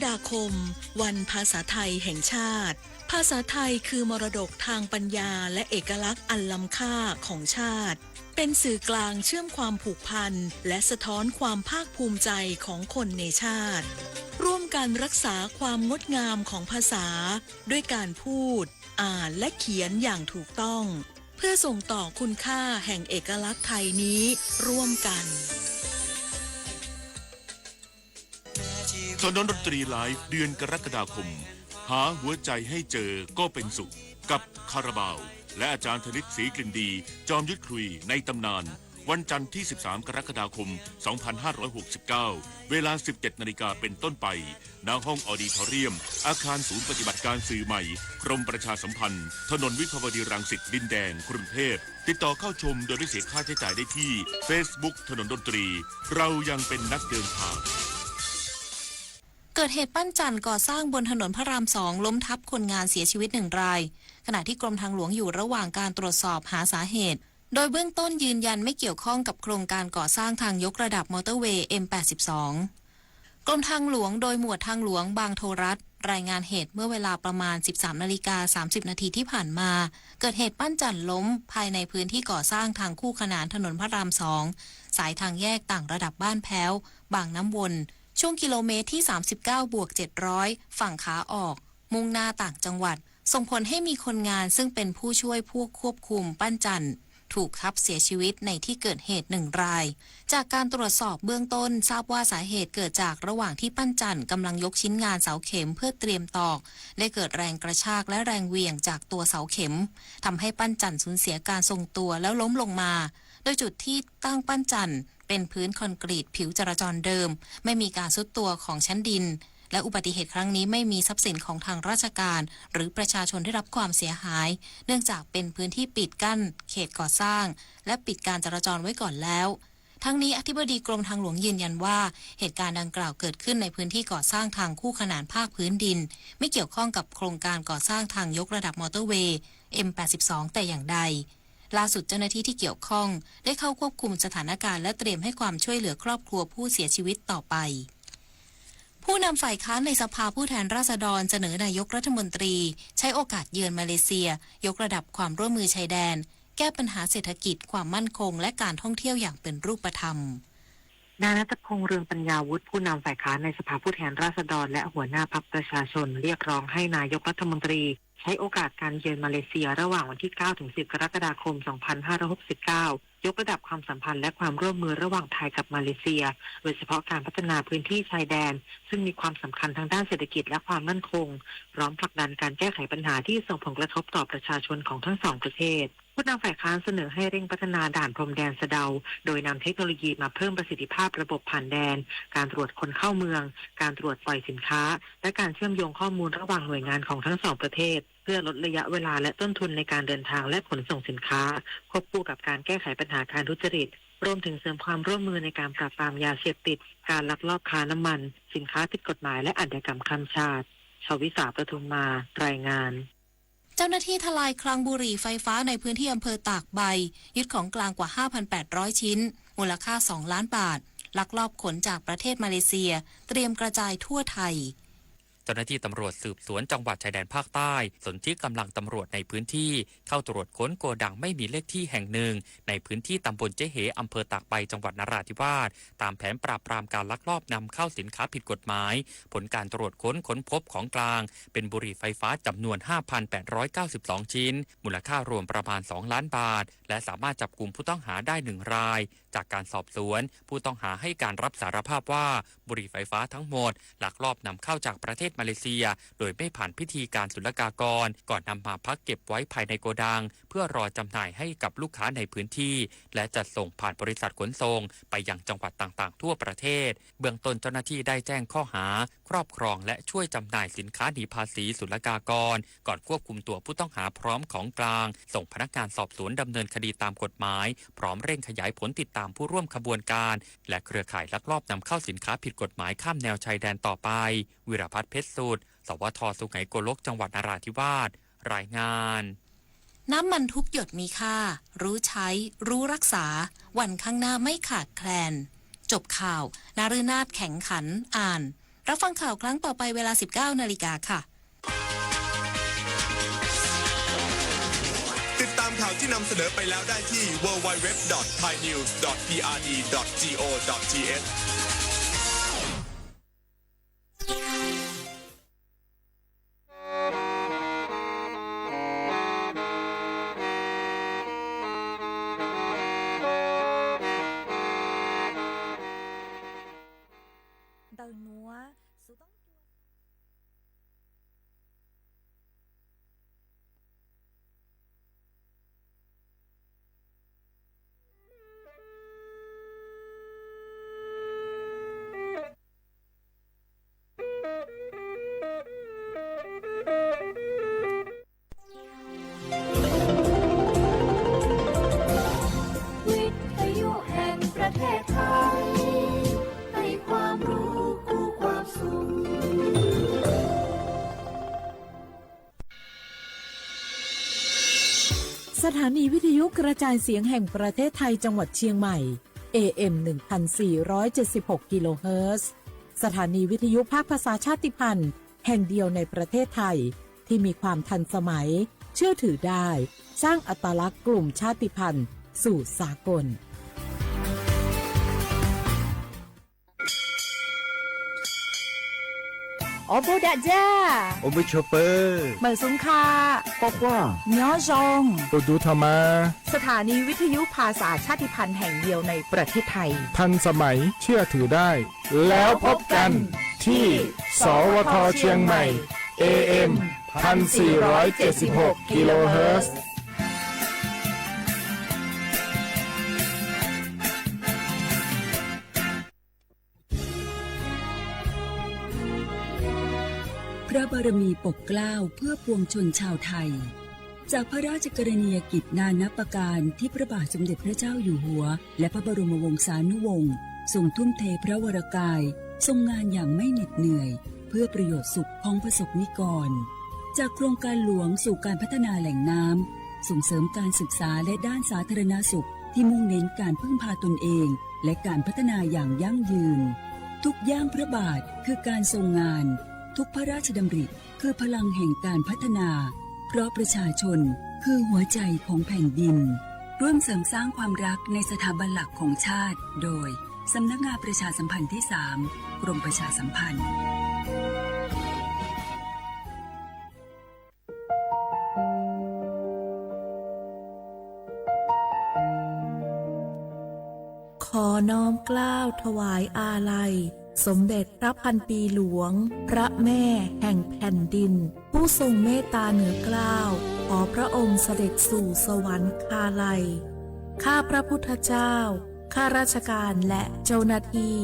ฎาคม วันภาษาไทยแห่งชาติ ภาษาไทยคือมรดกทางปัญญาและเอกลักษณ์อันล้ำค่าของชาติ เป็นสื่อกลางเชื่อมความผูกพันและสะท้อนความภาคภูมิใจของคนในชาติ ร่วมกันรักษาความงดงามของภาษา ด้วยการพูด อ่านและเขียนอย่างถูกต้อง เพื่อส่งต่อคุณค่าแห่งเอกลักษณ์ไทยนี้ร่วมกัน ถนนดนตรีไลฟ์เดือนกรกฎาคม หาหัวใจให้เจอก็เป็นสุข กับคาราบาว และอาจารย์ธนิต ศรีกลิ่นดี จอมยุทธคลุยในตำนาน วันจันทร์ที่ สิบสาม กรกฎาคม สองพันห้าร้อยหกสิบเก้า เวลา สิบเจ็ดนาฬิกาเป็นต้นไป ณ ห้องออดิทอเรียม อาคารศูนย์ปฏิบัติการสื่อใหม่ กรมประชาสัมพันธ์ ถนนวิภาวดีรังสิต ดินแดง กรุงเทพฯ ติดต่อเข้าชมโดยไม่เสียค่าใช้จ่ายได้ที่ Facebook ถนนดนตรี เรายังเป็นนักเดินทาง เกิดเหตุปั้นจั่นก่อสร้างบนถนนพระรามสองล้มทับคนงานเสียชีวิตหนึ่งราย ขณะที่กรมทางหลวงอยู่ระหว่างการตรวจสอบหาสาเหตุ โดยเบื้องต้นยืนยันไม่เกี่ยวข้องกับโครงการก่อสร้างทางยกระดับมอเตอร์เวย์ M แปดสิบสอง กรมทางหลวงโดยหมวดทางหลวงบางโทรัฐ รายงานเหตุเมื่อเวลาประมาณ สิบสามนาฬิกา สามสิบนาทีที่ผ่านมา เกิดเหตุปั้นจั่นล้มภายในพื้นที่ก่อสร้างทางคู่ขนานถนนพระรามสอง สายทางแยกต่างระดับบ้านแพ้ว บางน้ำวน ช่วงกิโลเมตรที่ สามสิบเก้า บวก เจ็ดร้อย ฝั่งขาออก มุ่งหน้าต่างจังหวัด ส่งผลให้มีคนงานซึ่งเป็นผู้ช่วยผู้ควบคุมปั้นจั่น ถูกทับเสียชีวิตในที่เกิดเหตุหนึ่งราย จากการตรวจสอบเบื้องต้นทราบว่าสาเหตุเกิดจากระหว่างที่ปั้นจั่นกำลังยกชิ้นงานเสาเข็มเพื่อเตรียมตอก ได้เกิดแรงกระชากและแรงเหวี่ยงจากตัวเสาเข็ม ทำให้ปั้นจั่นสูญเสียการทรงตัวแล้วล้มลงมา โดยจุดที่ตั้งปั้นจั่นเป็นพื้นคอนกรีตผิวจราจรเดิม ไม่มีการทรุดตัวของชั้นดิน และอุบัติเหตุครั้งนี้ไม่มีทรัพย์สินของทางราชการ หรือประชาชนได้รับความเสียหาย เนื่องจากเป็นพื้นที่ปิดกั้นเขตก่อสร้าง และปิดการจราจรไว้ก่อนแล้ว ทั้งนี้อธิบดีกรมทางหลวงยืนยันว่า เหตุการณ์ดังกล่าวเกิดขึ้นในพื้นที่ก่อสร้างทางคู่ขนานภาคพื้นดิน ไม่เกี่ยวข้องกับโครงการก่อสร้างทางยกระดับมอเตอร์เวย์ M แปดสิบสอง แต่อย่างใด ล่าสุดเจ้าหน้าที่ที่เกี่ยวข้องได้เข้าควบคุมสถานการณ์และเตรียมให้ความช่วยเหลือครอบครัวผู้เสียชีวิตต่อไป ผู้นำฝ่ายค้านในสภาผู้แทนราษฎรเสนอนายกรัฐมนตรี ใช้โอกาสเยือนมาเลเซีย ยกระดับความร่วมมือชายแดน แก้ปัญหาเศรษฐกิจ ความมั่นคง และการท่องเที่ยวอย่างเป็นรูปธรรม นายณัฐพงษ์ เรืองปัญญาวุฒิ ผู้นำฝ่ายค้านในสภาผู้แทนราษฎรและหัวหน้าพรรคประชาชน เรียกร้องให้นายกรัฐมนตรี ใช้โอกาสการเยือนมาเลเซียระหว่างวันที่ เก้า ถึง สิบ กรกฎาคม สองพันห้าร้อยหกสิบเก้า ยกระดับความสัมพันธ์และความร่วมมือระหว่างไทยกับมาเลเซีย โดยเฉพาะการพัฒนาพื้นที่ชายแดน ซึ่งมีความสำคัญทางด้านเศรษฐกิจและความมั่นคง พร้อมผลักดันการแก้ไขปัญหาที่ส่งผลกระทบต่อประชาชนของทั้งสองประเทศ ผู้นำฝ่ายค้านเสนอให้เร่งพัฒนาด่านพรมแดนสะเดา โดยนำเทคโนโลยีมาเพิ่มประสิทธิภาพระบบผ่านแดน การตรวจคนเข้าเมือง การตรวจปล่อยสินค้า และการเชื่อมโยงข้อมูลระหว่างหน่วยงานของทั้งสองประเทศ เพื่อลดระยะเวลาและต้นทุนในการเดินทางและขนส่งสินค้า ควบคู่กับการแก้ไขปัญหาการทุจริต รวมถึงเสริมความร่วมมือในการปราบปรามยาเสพติด การลักลอบค้าน้ำมัน สินค้าผิดกฎหมาย และอาชญากรรมข้ามชาติ ชวิสา ประทุมมา รายงาน เจ้าหน้าที่ทลายคลังบุหรี่ไฟฟ้าในพื้นที่อำเภอตากใบ ยึดของกลางกว่า ห้าพันแปดร้อย ชิ้น มูลค่า สองล้านบาท ลักลอบขนจากประเทศมาเลเซีย เตรียมกระจายทั่วไทย เจ้าหน้าที่ตำรวจสืบสวนจังหวัดชายแดนภาคใต้ สนธิกำลังตำรวจในพื้นที่ เข้าตรวจค้นโกดังไม่มีเลขที่แห่งหนึ่ง ในพื้นที่ตำบลเจ๊เห อำเภอตากใบ จังหวัดนราธิวาส ตามแผนปราบปรามการลักลอบนำเข้าสินค้าผิดกฎหมาย ผลการตรวจค้นค้นพบของกลาง เป็นบุหรี่ไฟฟ้าจำนวน ห้าพันแปดร้อยเก้าสิบสอง ชิ้น มูลค่ารวมประมาณ สองล้านบาท และสามารถจับกุมผู้ต้องหาได้หนึ่งราย จากการสอบสวน ผู้ต้องหาให้การรับสารภาพว่า บุหรี่ไฟฟ้าทั้งหมดลักลอบนำเข้าจากประเทศมาเลเซีย โดยไม่ผ่านพิธีการศุลกากร ก่อนนำมาพักเก็บไว้ภายในโกดัง เพื่อรอจำหน่ายให้กับลูกค้าในพื้นที่ และจัดส่งผ่านบริษัทขนส่งไปยังจังหวัดต่างๆทั่วประเทศ เบื้องต้นเจ้าหน้าที่ได้แจ้งข้อหา ครอบครองและช่วยจำหน่ายสินค้าหนีภาษีศุลกากร ก่อนควบคุมตัวผู้ต้องหาพร้อมของกลาง ส่งพนักงานสอบสวนดำเนินคดีตามกฎหมาย พร้อมเร่งขยายผลติดตามผู้ร่วมขบวนการ และเครือข่ายลักลอบนำเข้าสินค้าผิดกฎหมายข้ามแนวชายแดนต่อไป วีรพัฒน์ เพชรสุด สวท สุไหงโกลก จังหวัดนราธิวาส รายงาน น้ำมันทุกหยดมีค่า รู้ใช้ รู้รักษา วันข้างหน้าไม่ขาดแคลน จบข่าว นฤนาถ แข็งขัน อ่าน รับฟังข่าวครั้งต่อไปเวลา สิบเก้านาฬิกาค่ะ ติดตามข่าวที่นำเสนอไปแล้วได้ที่ ดับเบิลยู ดับเบิลยู ดับเบิลยู ดอท ไทยนิวส์ ดอท พีอาร์ดี ดอท จี โอ ดอท ที เอช วิทยุแห่งประเทศไทย ให้ความรู้คู่ความสุข สถานีวิทยุกระจายเสียงแห่งประเทศไทยจังหวัดเชียงใหม่ เอ เอ็ม หนึ่งพันสี่ร้อยเจ็ดสิบหก กิโลเฮิรตซ์ สถานีวิทยุภาคภาษาชาติพันธุ์แห่งเดียวในประเทศไทย ที่มีความทันสมัย เชื่อถือได้ สร้างอัตลักษณ์กลุ่มชาติพันธุ์สู่สากล Ua npuj dam ja, ua npuj tshua pw, mawm xub kha, quaj quaj, nyob zoo, ua ntuj tha ma. สถานีวิทยุภาษาชาติพันธุ์แห่งเดียวในประเทศไทย ทันสมัย เชื่อถือได้ แล้วพบกันที่ สวท เชียงใหม่ เอ เอ็ม พันสี่ร้อยเจ็ดสิบหก กิโลเฮิรตซ์ พระบารมีปกเกล้าเพื่อปวงชนชาวไทย จากพระราชกรณียกิจนานับประการที่พระบาทสมเด็จพระเจ้าอยู่หัว และพระบรมวงศานุวงศ์ทรงทุ่มเทพระวรกาย ทรงงานอย่างไม่เหน็ดเหนื่อย เพื่อประโยชน์สุขของประสบนิกร จากโครงการหลวงสู่การพัฒนาแหล่งน้ำ ส่งเสริมการศึกษาและด้านสาธารณสุขที่มุ่งเน้นการพึ่งพาตนเอง และการพัฒนาอย่างยั่งยืน ทุกย่างพระบาทคือการทรงงาน ทุกพระราชดำริคือพลังแห่งการพัฒนา เพราะประชาชนคือหัวใจของแผ่นดิน ร่วมเสริมสร้างความรักในสถาบันหลักของชาติ โดย สำนักงานประชาสัมพันธ์ที่สาม กรมประชาสัมพันธ์ ขอน้อมเกล้าถวายอาลัย สมเด็จพระพันปีหลวง พระแม่แห่งแผ่นดิน ผู้ทรงเมตตาเหนือเกล้า ขอพระองค์เสด็จสู่สวรรคาลัย ข้าพระพุทธเจ้า ข้าราชการและเจ้าหน้าที่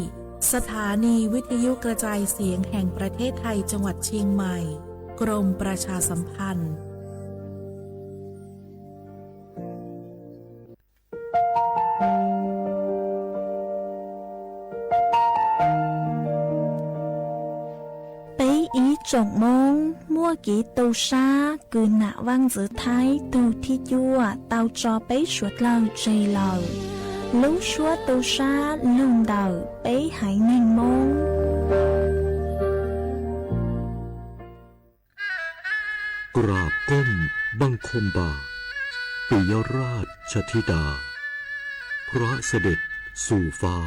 สถานีวิทยุกระจายเสียงแห่งประเทศไทยจังหวัดเชียงใหม่ กรมประชาสัมพันธ์ Peb ib tsoom Hmoob muaj kev tu sab kws nam vaj ntxwv Thaib tug thib cuaj tau tso peb suav dlawg tseg lawm. Lub suab tu sab lug ntawm peb haiv neeg Hmoob. กราบก้มบังคมบาท ปิยราชธิดา พระเสด็จสู่ฟ้า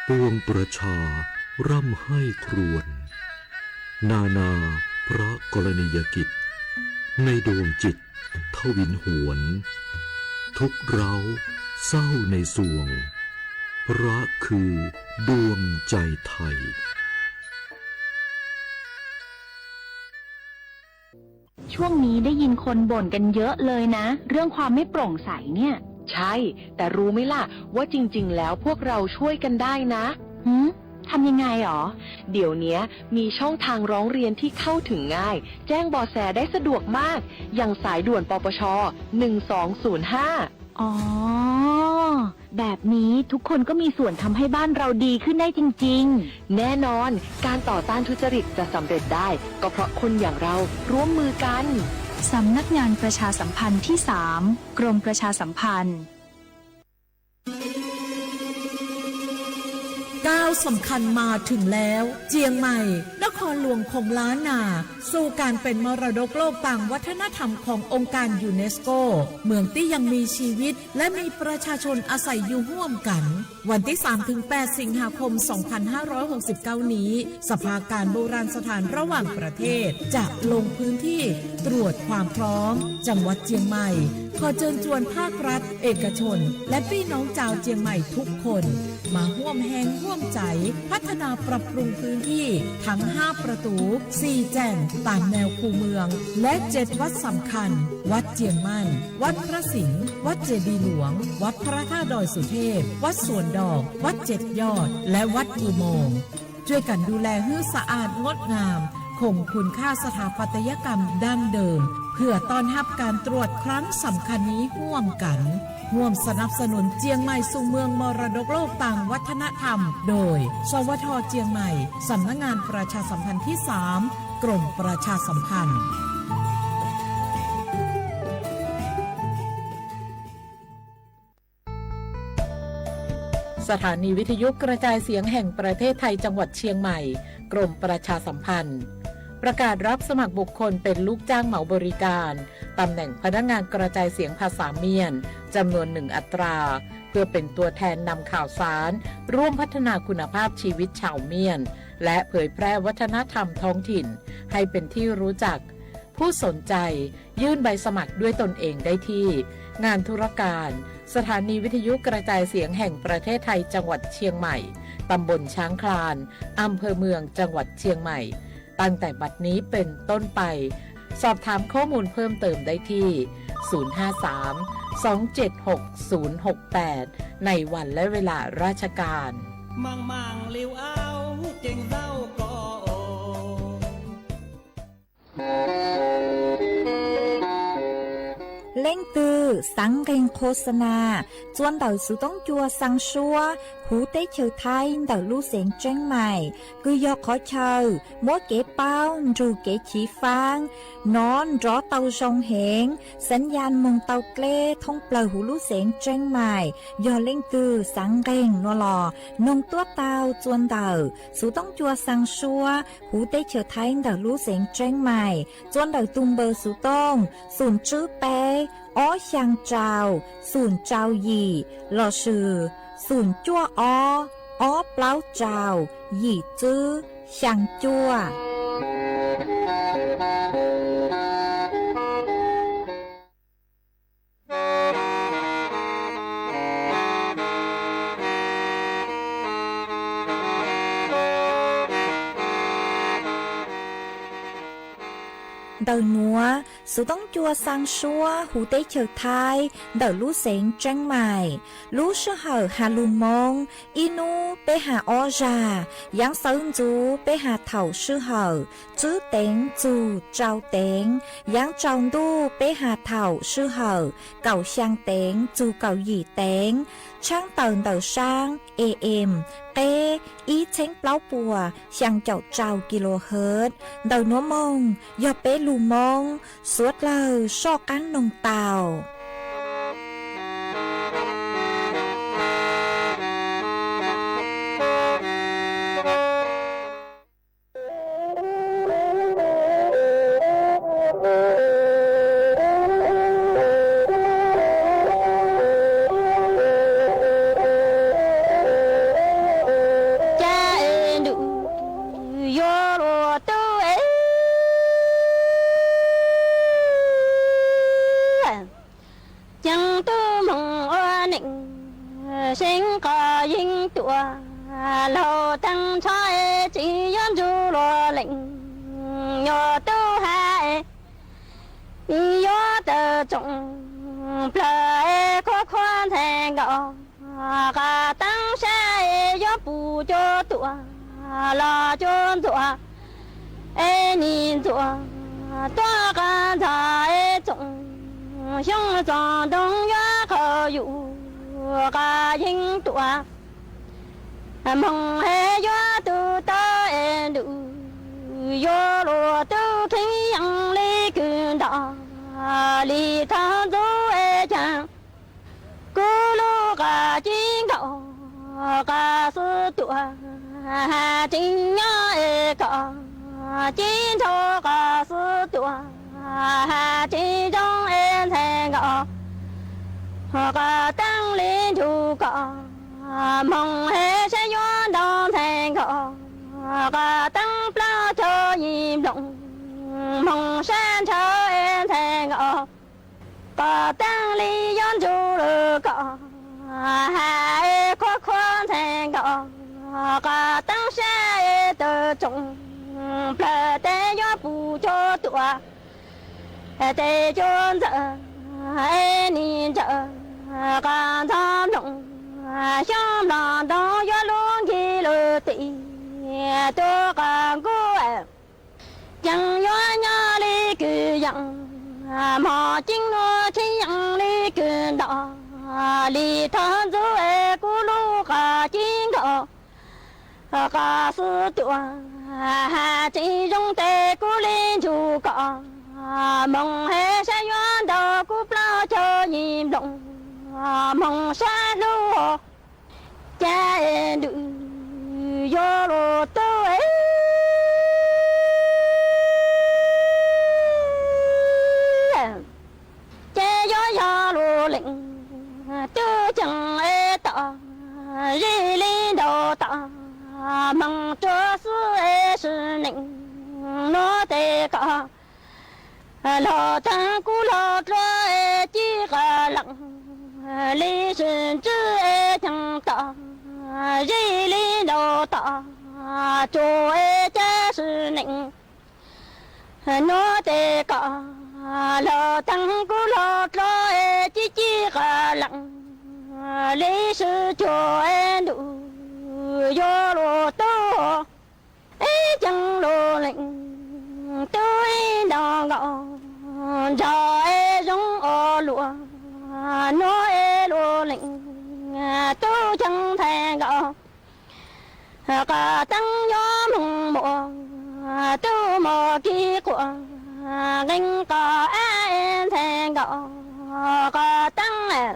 ปวงประชาร่ำไห้ครวญ นานาพระกรณียกิจ ในดวงจิตทวินหวน ทุกข์ร้าวเศร้าในสวง พระคือดวงใจไทย ช่วงนี้ได้ยินคนบ่นกันเยอะเลยนะ เรื่องความไม่โปร่งใสเนี่ย ใช่ แต่รู้ไหมล่ะ ว่าจริงๆ แล้วพวกเราช่วยกันได้นะ หืม ทำยังไงหรอ เดี๋ยวเนี้ยมีช่องทางร้องเรียนที่เข้าถึงง่าย แจ้งเบาะแสได้สะดวกมาก อย่างสายด่วน ปปช หนึ่งสองศูนย์ห้า อ๋อ แบบนี้ทุกคนก็มีส่วนทำให้บ้านเราดีขึ้นได้จริงๆ แน่นอน การต่อต้านทุจริตจะสำเร็จได้ ก็เพราะคนอย่างเราร่วมมือกัน สำนักงานประชาสัมพันธ์ที่สาม กรมประชาสัมพันธ์ ก้าวสำคัญมาถึงแล้ว เชียงใหม่ นครหลวงของล้านนา สู่การเป็นมรดกโลกตามวัฒนธรรมขององค์การยูเนสโก เมืองที่ยังมีชีวิต และมีประชาชนอาศัยอยู่ร่วมกัน วันที่สามถึงแปดสิงหาคมสองพันห้าร้อยหกสิบเก้านี้ สภาการโบราณสถานระหว่างประเทศ จะลงพื้นที่ตรวจความพร้อม จังหวัดเชียงใหม่ ขอเชิญชวนภาครัฐ เอกชน และพี่น้องชาวเชียงใหม่ทุกคน มาร่วมแรงร่วมใจ พัฒนาปรับปรุงพื้นที่ทั้งห้าประตู สี่แจ่ง ตามแนวคูเมือง และเจ็ดวัดสำคัญ วัดเชียงมั่น วัดพระสิงห์ วัดเจดีย์หลวง วัดพระธาตุดอยสุเทพ วัดสวนดอก วัดเจ็ดยอด และวัดอุโมงค์ ช่วยกันดูแลให้สะอาดงดงาม คงคุณค่าสถาปัตยกรรมดั้งเดิม เพื่อต้อนรับการตรวจครั้งสำคัญนี้ร่วมกัน ร่วมสนับสนุนเชียงใหม่สู่เมืองมรดกโลกตามวัฒนธรรม โดย สวท เชียงใหม่ สำนักงานประชาสัมพันธ์ที่สาม กรมประชาสัมพันธ์ สถานีวิทยุกระจายเสียงแห่งประเทศไทยจังหวัดเชียงใหม่ กรมประชาสัมพันธ์ ประกาศรับสมัครบุคคลเป็นลูกจ้างเหมาบริการ ตำแหน่งพนักงานกระจายเสียงภาษาเมียน จำนวนหนึ่งอัตรา เพื่อเป็นตัวแทนนำข่าวสาร ร่วมพัฒนาคุณภาพชีวิตชาวเมียน และเผยแพร่วัฒนธรรมท้องถิ่น ให้เป็นที่รู้จัก ผู้สนใจ ยื่นใบสมัครด้วยตนเองได้ที่ งานธุรการ สถานีวิทยุกระจายเสียงแห่งประเทศไทยจังหวัดเชียงใหม่ ตำบลช้างคลาน อำเภอเมืองจังหวัดเชียงใหม่ ตั้งแต่บัดนี้เป็นต้นไป สอบถามข้อมูลเพิ่มเติมได้ที่ ศูนย์ห้าสาม สองเจ็ดหก ศูนย์หกแปด ในวันและเวลาราชการ Leej twg xaav nqeeg qhua xa nas, txua ntawm xuv toob cua xaa suab huv teb chaws Thaib ntawm lub xeev Tseeb Mais, kws yog qhov chaw muab kev paub nrug kev chiv faab nov nrov tau zoo heev, xaav yaj moog tau dleb thoob plawg huv lub xeev Tseeb Mais. Yog leej twg xaav nqeeg nuav los noog tuab tau txua ntawm xuv toob cua xaa suab huv teb chaws Thaib ntawm lub xeev Tseeb Mais, txua ntawm tug npawb xuv tooj xoom tswb peb ob xyaa rau xoom rau yim lossis xoom cuaj ob ob plaub rau yim tswb xyaa cuaj. Ntawm nuav, xuv toob cua xaa suab huv teb chaws Thaib ntawm lub xeev Tseeb Mais. Lub sij hawm has lug Moob, ib nub peb has ob zag, yaav sawv ntxuv peb has thaum sij hawm tswb teev txug tsau teev, yaav tsau ntuj peb has thaum sij hawm kaum xyaa teev txug kaum yim teev. Tshaab tawm ntawm saab A M, qeb ib txheeb plaub puas xyaa caum rau kilohertz. Ntawm nuav moog yog peb lug Moob, suav dlawg soj qaab noog tau. Ca es ntuj yuav luag tub es, ceev tub moog ua neej, seev qos yeej tuaj, laug teev tsho es tseem yuav ntsug luag leej, yuav tub has es yuav tawm tsoom plawg es khuab khuab ntxhais nkaus, qas teeb sab es yuav pum cuab tuaj los cuab ntxuav es nim ntxuav tuaj qas ntxhais es tsoom xyoob tsoom ntoo yuav qhaus yus qas yeej tuaj. Moog es yuav tub tau es ntuj yuav luag tub kheev yeej li kws nto li thaj ntxub es caag kuv lub qas ci nkaus qas xwb tuaj. Hais tseem nyob es kom ci nrho qos xwb tuaj, hais tseem zoo es ntxhais nkauj, qos teeb li nrug kom, moog heev saib yuav ntau ntxhais nkauj, qos teeb plaub caug yim nplooj, moog sab nrhawv es ntxhais nkauj, qos teeb li yuav nrug lug kom, hais qhuav qhuav ntxhais nkauj, qos teeb sab es tawg tsoom, plawg tes yuav pum cuag tuaj, tes cuag ntxawm, es nim ntsawm, qos ntxhov nplooj, xyoob mlom ntoo yuav lub nkig lug tim, tuaj qos nkub, ceem yuav nyob li kws yeem, mog ceeb nuav tsheb yeem li kws ntoo, li thov ntxub es kuv lub qos ci nkauj, qos xwb tuaj, hais tseem zoo tes kuv li nrug kom, moog heev saib yuav ntau kuv plaub caug yim nplooj, moog sab hlub, ca es nrug yuav lug tub, ces yuav yog lug leej tub ceem es tom, zij li nraug tom, moog rua xwb es sim neej, nuav tes kom, lug taag kuv lug dlua es ci qos leej, li sim ntswb es ceem tom, zij li nraug tom, tsuas es ca sim neej, nuav tes kom, lug taag kuv lug dlua es ci ci qos leej, li sim cuag es nrug yuav lug tub, es ceem lug leej tub ib nraug nkaus, nrog es zoo ua luaj, nuav es lug leej tub ceem ntxhais nkaus, qos teeb yuav moog muaj, tub muaj kib quas, nqee qos ab es ntxhais nkaus, qos teeb,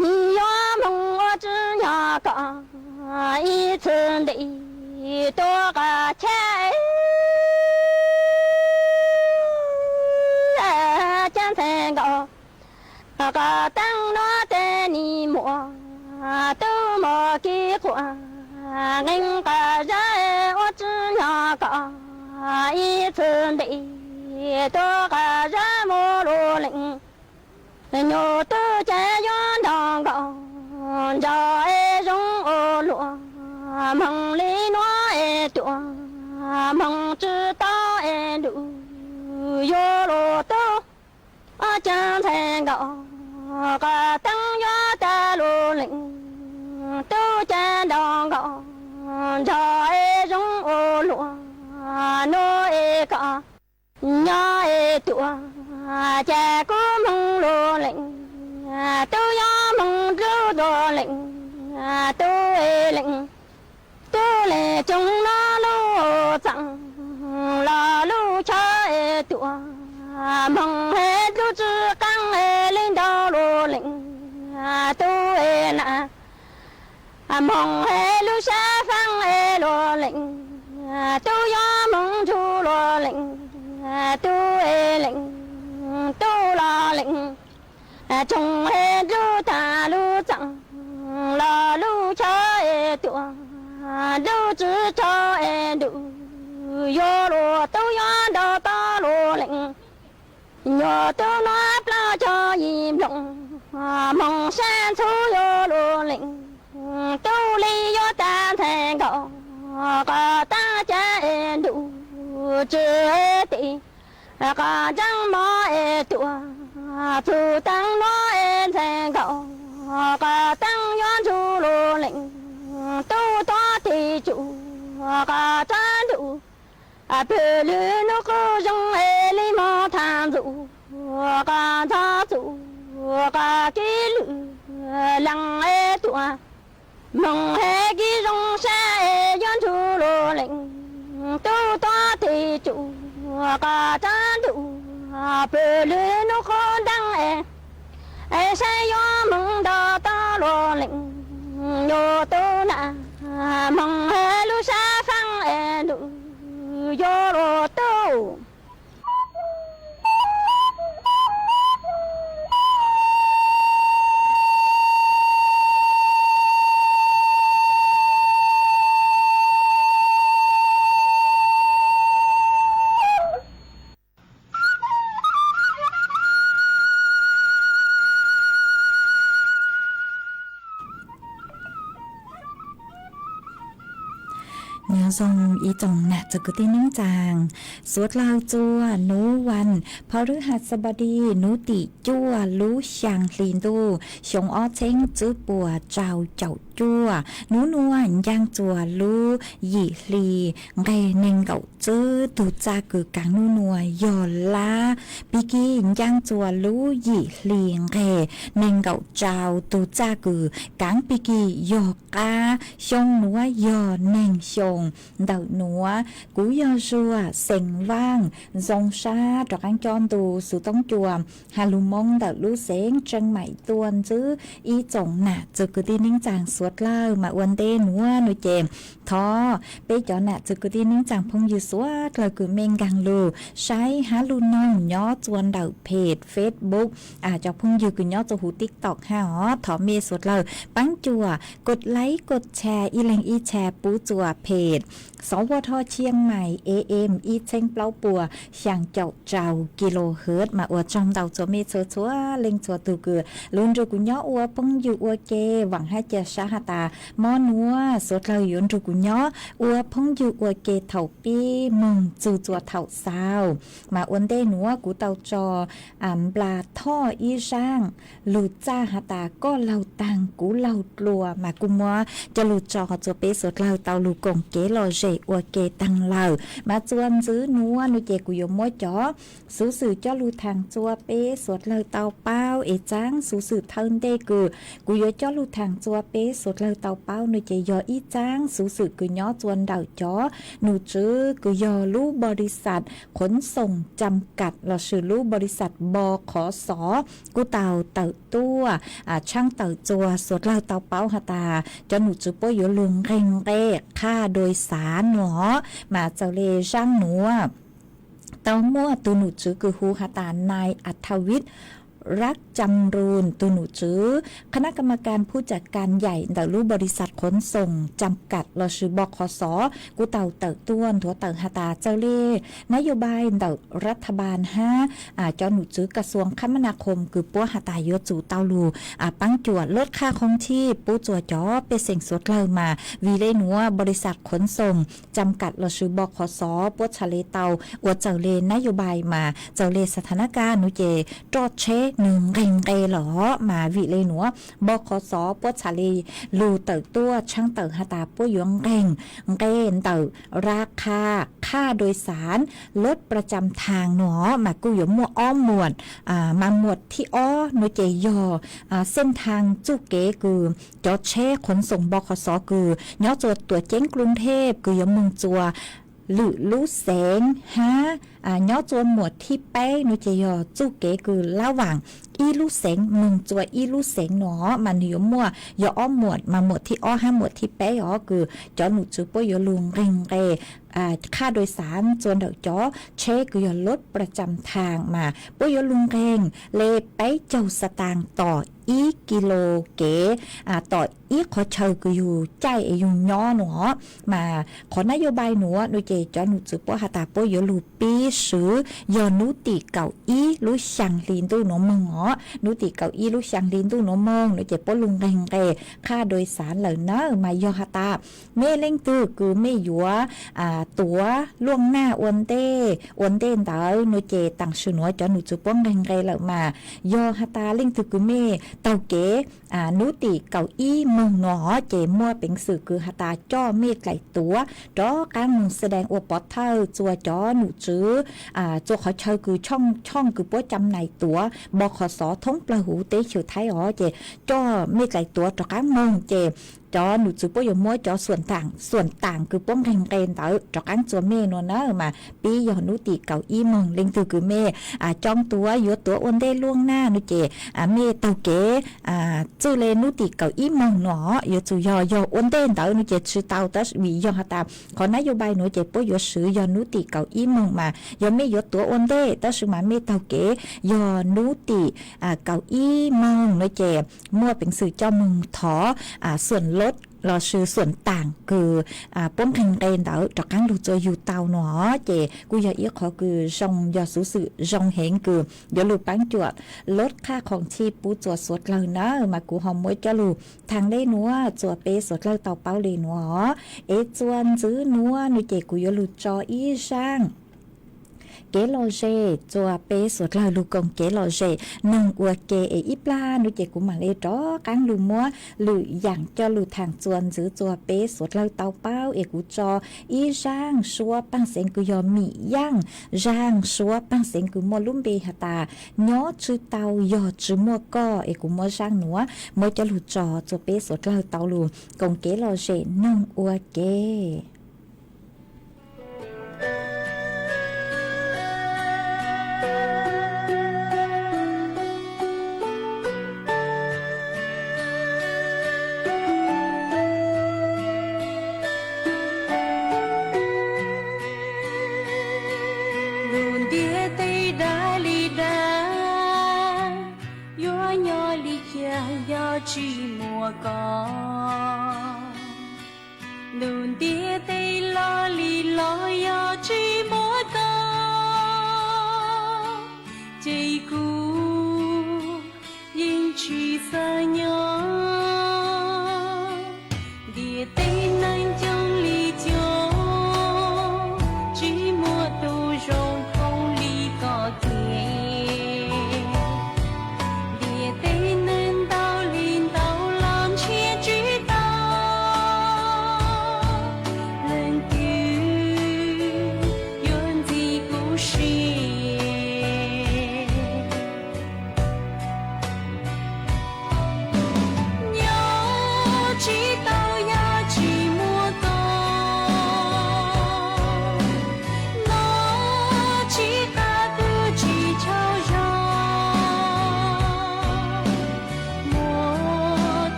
nim yuav moog ua tsi nyog kom, ib txwm ntim tuaj qos chab, ca ntxhais nkaus, qos teeb nuav tes nim muaj, tub muaj kib quas, nqee qos zab ua tsi nyog kom, ib txwm ntim tuaj qos zab mus lug leej, nyuj tub ca yuav nrog nkaus, nrog es zoo ua luaj, moog li nuav es tuaj, moog tsi tau es nrug yuav lug tub, ca ntxhais nkaus, qos teeb yuav tau lug leej, tub ca nrog nkaus, nrog es zoo ua luaj, nuav es kom, nyob es tuaj, ca kuv moog lug leej, tub yuav moog dlub lug leej, tub es leej, tub leej tsoom nuav lub txaam, los lub chaw es tuaj, moog heev dlub tsi qaab es li nraug lug leej, tub es na, moog heev lub sab faab es lug leej, tub yuav moog nrug lug leej, tub es leej, tub los leej, tsoom es dlub taag lub txaam, los lub chaw es tuaj, dlub tsi tau es nrug yuav lug tub yuav nrog tau lug leej, nyuj tub nuav plaub caug yim nplooj, moog sab ntxhuv yuav lug leej, tub li yuav tau ntxhais nkaus, qos taab ca es nrug tsi es tim, qos ntsaab mov es tuaj, txug taag nuav es ntxhais nkaus, qos taab yuav nrug lug leej, tub tuav tes tsum, qos taab nrug, pwg lwg nub qub zoo es li mog thaaj ntxuj, qos ntxhov txuj, qos kib lwg, leej es tuaj, moog heev kib zoo sab es yuav nrug lug leej, tub tuav tes tsum, qos taab nrug, pwg lwg nub qub ntaab es, es saib yuav moog nrog tau lug leej, nyuj tub na, moog heev lub Yog los tau. Nyob zoo ib tsoom nam txiv kwv tij neej tsaa, suav dlawg txua nub vas phau rwb has xab npau di nub tim cuaj lub xyaa hli ntuj xyoo ob txheeb tswb puas rau caum cuaj. Nub nuav ncaaj txuas lub yim hli nqeg neeg nkaum tswb. Tug txaj kws kaav nub nuav yog lab. Pig kig ncaaj txuas lub yim hli nqeg neeg nkaum rau. Tug txaj kws kaav pig kig yog qab. Xyoo nuav yog neeg xyoo ntawm nuav. Kuv yog Zuag xeem Vaaj, zoo sab rov qaab cob ntu xuv toob cua has lug Moob ntawm lub xeev Tseem Maim tuaj ntsib ib tsoom nam txiv kwv tij neej tsaa suav dlawg. Mas ua ntej nuav nuav ces thov peb cov nam txiv kwv tij neej tsaa phooj ywg suav dlawg kws mej nkaag lug saib hab lug noog nyob txua ntawm peg Facebook, cov phooj ywg kws nyob txua huv TikTok hab os, thov mej suav dlawg paab cuam kod like kod share ib leeg ib share pub txua peg Sov Vaj Thoj Chiang Mai A M ib txheeb plaub puas xyaa caum rau kilohertz. Mas ua tsaug ntau txua mej txhua txhua leej txhua tug kws lug nrug kuv nyob ua phooj ywg ua ke vaam hab ca sab has tas mob nuav suav dlawg yuav nrug kuv nyob ua phooj ywg ua ke thaum pib moog txug txua thaum xaus. Mas ua ntej nuav kuv tau tso Nplas Thoj ib zaaj lug txaj has tas koj laug taag kuv laug dlua, mas kuj muab coj lug tso txua peb suav dlawg tau lug koom kev lom zem ua ke taag lawm. Mas txua ntxiv nuav nuav ces kuv yuav muab cov xuv xwm coj lug thaam txua peb suav dlawg tau paub. Es txaab xuv xwm thawj ntej kws kuv yuav coj lug thaam txua peb suav dlawg tau paub nuav ces yog ib txaab xuv xwm kws nyob txua ntawm cov num tswv kws yog lub npau li xas Khuv Xoom Cam Kam lossis lub npau li xas Npo Khov Xov kuj tau tawm tuaj tshaab tawm txua suav dlawg tau paub has tas cov num tswv puab yuav lug nqeg nqe qha dua xav nuav. Mas txawm le zaaj nuav tau muaj tug num tswv kws hu has tas Nai Athavis Rak Cam Run, tug num tswv คณะกรรมการผู้จัดการใหญ่ ntawm lub npau li xas Khuv Xoom Cam Kam lossis Npo Khov Xov kuj tau tawm tuaj nthuav tawm has tas txawm le nab yau npai ntawm rav tha npas hab cov num tswv kas xuas khab mab nas khoom kws puab has tas yuav tsum tau lug paab cuam lub qha qhoo thij pub txua cov pej xeem suav dlawg. Mas vim le nuav npau li xas Khuv Xoom Cam Kam lossis Npo Khov Xov puab txhad le tau ua txawm le nab yau npai mas txawm le xa tha nab kaj nuav ces roj tsheb nwg nqeg nqe lawm os. Mas vim le nuav Npo Khov Xov puab txhad le lug tawm tuaj tshaab tawm has tas puab yuav nqeg nqe ntawm rav qha, qha dua xav, lub pra cam thaam nuav os. Mas kuj yuav muaj ob muam, mas muam thib ob nuav ces yog xeej thaam txuj kev kws cov tsheb Khuv Xoom Npo Khov Xov kws nyob txua tuam ceeb Kluv Thej kws yuav moog txua lwm lub xeev hab nyob txua muam thib peb nuav ces yog txuj kev kws lab vaam ib lub xeev moog txua ib lub xeev nuav os. Mas nwg yuav muaj yog ob muam, mas muam thib ob hab muam thib peb os kws cov num tswv puab yuav lug nqeg nqe qha dua xav txua ntawm cov tsheb kws yog lub pra cam thaam mas puab yuav lug nqeg le peb caug xav taas tom ib kis lus kev tom ib qhov chaw kws yug caij es yug nyob nuav os. Mas qhov nab yau npai nuav nuav ces cov num tswv puab has tas puab yuav lug pib swv yog nub tim kaum ib lub xyaa hli ntuj nuav moog os. Nub tim kaum ib lub xyaa hli ntuj nuav moog nuav ces puab lug nqeg nqe qha dua xav lawm nawb. Mas yog has tas mej leej twg kws mej yuav tuav luaj naj ua ntej, ua ntej ntawd nuav ces taam sim nuav cov num tswv puab nqeg nqe lawm mas yog has tas leej twg kws mej taug kev nub tim kaum ib moog nuav ces muaj peev xwm kws has tas coj mej dlaim tuav rov qaab moog xa deev ua pov thawj txua cov num tswv txua qhov chaw kws tshooj kws puab cam nais tuav Npo Khov Xov thoob plawg huv teb chaws Thaib os. Ces coj mej dlaim tuav rov qaab moog ces cov num txwv puab yuav muab cov xuam taam, xuam taam kws puab nqeg nqe ntawd rov qaab txua mej nua na mas pib yog nub tim kaum ib moog. Leej twg kws mej coob tuav yuav tuav ua ntej luaj nag nua ces mej taug kev txwj le nub tim kaum ib moog nua. Yuav tsum yog, yog ua ntej ntawd nua ces tsi tau, tab sis vim yog has tas qhov nab yau npai nua ces puab yuav swv yog nub tim kaum ib moog mas yog mej yuav tuav ua ntej tab sis mas mej taug kev yog nub tim kaum ib moog nua ces muaj peev xwm coj moog thov xuam lod lossis xuam taam kws puab nqeg nqe ntawd rov qaab lug txua yug tau nua. Ces kuj yog ib qhov kws zoo, yog xuv xwm zoo heev kws yuav lug paab cuam lod qhaj khoom chij pub txua suav dlawg na mas kuv ho muab coj lug thaam le nuav txua peb suav dlawg tau paub le nuav. Es txua ntxwv nuav nua ces kuv yuav lug tso ib zaaj kev lom zem txua peb suav dlawg lug koom kev lom zem noog ua ke. Es ib plag nua ces kuv maam le rov qaab lug muab lwm yaam coj lug thaam txua ntxwv txua peb suav dlawg tau paub. Es kuv tso ib zaaj suab paaj xeev kws yog Mim Yaaj, zaaj suab paaj xeev kws muaj lub npe has tas nyob tsw tau yog tsi muaj koj. Es kuv muab zaaj nuav muab coj lug tso txua peb suav dlawg tau lug koom kev lom zem noog ua ke. Lub ntiaj teb dab li dab, yuav nyob li cas yog tsis muaj koj. Lub ntiaj teb loj li loj yog tsis muaj koj, ces kuv yeej tsis xav nyob. Ntiaj teb neeg coob li coob, tsis muaj tus zoo khoob li koj kiag. Ntiaj teb neeg ntau li ntau los nrhiav tsis tau leej twg yuav ntxim kuv siab.